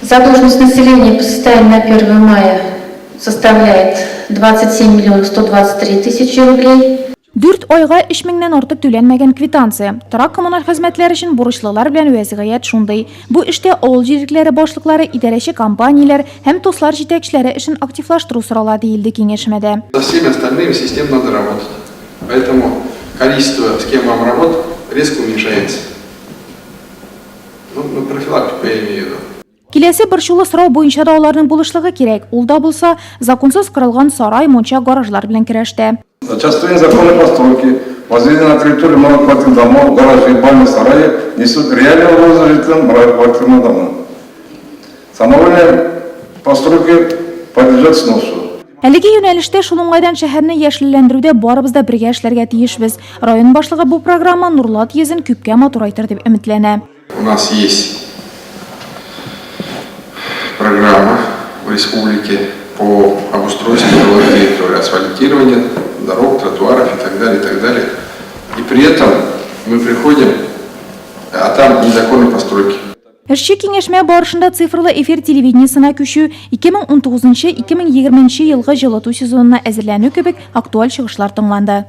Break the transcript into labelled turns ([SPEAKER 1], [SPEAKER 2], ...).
[SPEAKER 1] Задолженность населения по состоянию на 1 мая составляет 27 миллионов 123 тысячи рублей.
[SPEAKER 2] Дүрт айга өч меңнән артык түләнмәгән квитанция. Торак-коммуналь хезмәтләр өчен бурычлылар белән вәзгыять шундый. Бу эштә авыл җирлекләре башлыклары, идарәче компанияләр һәм ТОСлар җитәкчеләре эшен активлаштыру сорала, диелде киңәшмәдә.
[SPEAKER 3] Со всеми остальными системно надо работать. Поэтому количество, с кем вам работать, резко уменьшается. Ну, на профилактику я имею в виду.
[SPEAKER 2] Киләсе борчулы сорау буенча да аларның булышлыгы кирәк. Ул да булса, законсыз корылган сарай, мунча, гаражлар белән көрәштә.
[SPEAKER 4] Зачастую незаконные постройки, возведенные на территории многоквартирных домов, гаражи, бани, сараи, несут реальную угрозу жителям многоквартирных домов. Самовольные постройки подлежат сносу.
[SPEAKER 2] Әлеге юнәлештә, шул уңайдан шәһәрне яшелләндерүдә барыбыз да бергә эшләргә тиешбез. Район башлыгы бу программа Нурлат йөзен күпкә матурайтыр дип өметләнә.
[SPEAKER 3] У нас есть программа в республике по обустройству жилых территорий, асфальтированию дорог, тротуаров и так далее, и так далее. И при этом мы приходим, а там незаконные постройки.
[SPEAKER 2] Эшче киңәшмә барышында цифрлы эфир телевидениесенә күчү, 2019-2020 елгы җылыту сезонына әзерләнү кебек актуаль чыгышлар тыңланды.